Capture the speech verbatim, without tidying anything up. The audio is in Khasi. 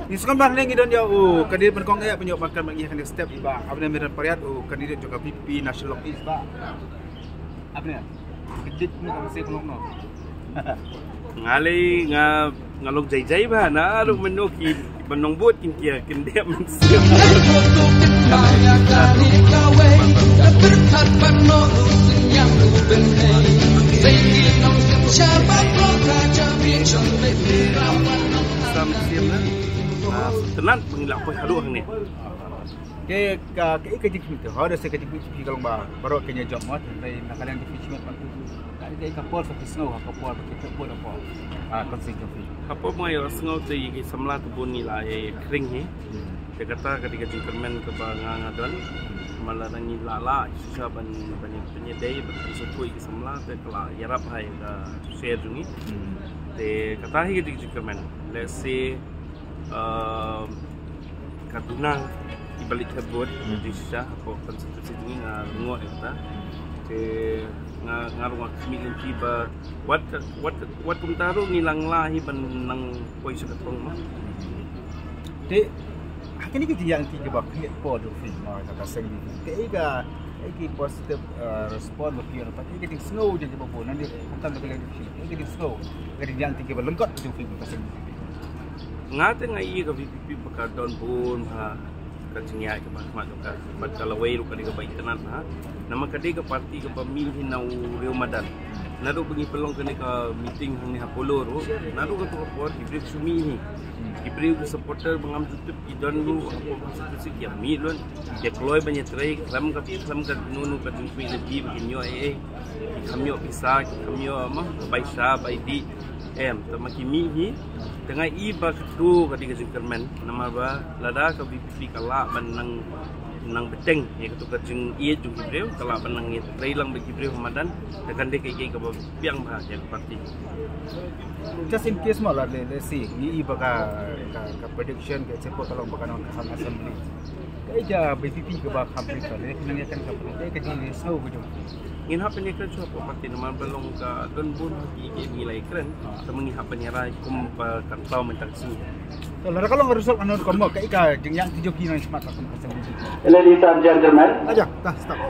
Ni sngewbha ngi don ïa u candidate ban kong eh ban ïoh ban kan ngi ha ka next step i Bah Abner Myrdan Pariat, u candidate jong ka VPP National North East, Bah. Abner. Candidate ni ka mesti kong no. Nga lei nga nga long jai jai ba na ruh mynno ki ban nong bud kin kia kin dep mynsiem. Sam siem na. Ah, tenat mengelak poi haduh hangne. Te ka ka ka jingkyntu ha da se ka jingkyntu ka long ba baroh ka nia jop mo, te na ka liang jingkyntu mo. Ka ka ka por sa ki sngew ha ka por ba ki tep por da por. Ah, constituency. Ka por ma ïoh sngew te ki samla te bun ngi la ïa khring hi. Te kata ka dei ka jingkyrmen kaba nga nga don. Ma lada ngi la la shisha ban ban ïa pynïadei ban pynsuhthuh ïa ki samla te ka la ïarap ha ïa ka sher jong ngi. Te kata hi ka dei ka jingkyrmen. Let's say um, ka duna ki balik ka bot di shisha ko constituency ni nga ngo ita. Te nga nga ruh nga khmih lynti ba wat ka- wat ka- wat kumta ruh ngi lang la hi ban nang poi sha ka thong ma. Te ha kane ka jingïaid lynti kaba khmih por jong phi ma ka ka seng ni, te ka ka ki positive uh, respond ba phi ïoh, te ka jingsngew jong ki ba bun nangne, kumta ka liang jong phi, te ka jingsngew, ka jingïaid lynti kaba lyngkot jong phi ma ka seng ni. Nga te nga ïohi ka VPP ba ka don bun bha ka jingïaid kaba khmat jong ka, bad ka lawei ruh ka dei kaba itynnad bha. Namar ka dei ka parti kaba mih hi na u riew madan. Naduh ba ngi pynlong kane ka meeting hangne ha Polo ruh, naduh kato ka por ki briew ki shu mih hi. Ki briew ki supporter ba ngam ju tip ki don ruh hapoh constituency ki ïa mih lut. Ki ïa kloi ban ïa trei khlem ka khlem ka no no ka jingpynlong lynti ba kin ïoh ei ei. Ki kham ïoh pisa, ki kham ïoh ma bai sha bai dih. Em, te ma ki mih hi. Te nga i ba kato ka dei ka jingkyrmen. Namar ba lada ka VPP ka lah ban nang nang bteng ïa kato ka jingïeit jong ki briew, ka lah ban nang ïa trei lang bad ki briew ha madan. Te kan dei kaei kaei kaba biang bha ïa ka parti. Just in case ma la le le si ngi i ba ka ka, ka prediction ka example ka long ba ka nang ka assembly. Ka ïa VPP kaba kham pynka le nang ïa kan ka pynka ka jingïasngew ka jong. Ngin hap pynïakren shuwa hapoh parti namar ba long ka don bun ha ki ki ngi la ïakren. Te ma ngi hap pynïarai kum ba kan tau mynta ka sngi. To lada ka long result ano ka mo ka ïa ka jingïaid lynti jong ki nang smat ka kum ka seng. Ladies and gentlemen. Aja, dah stop.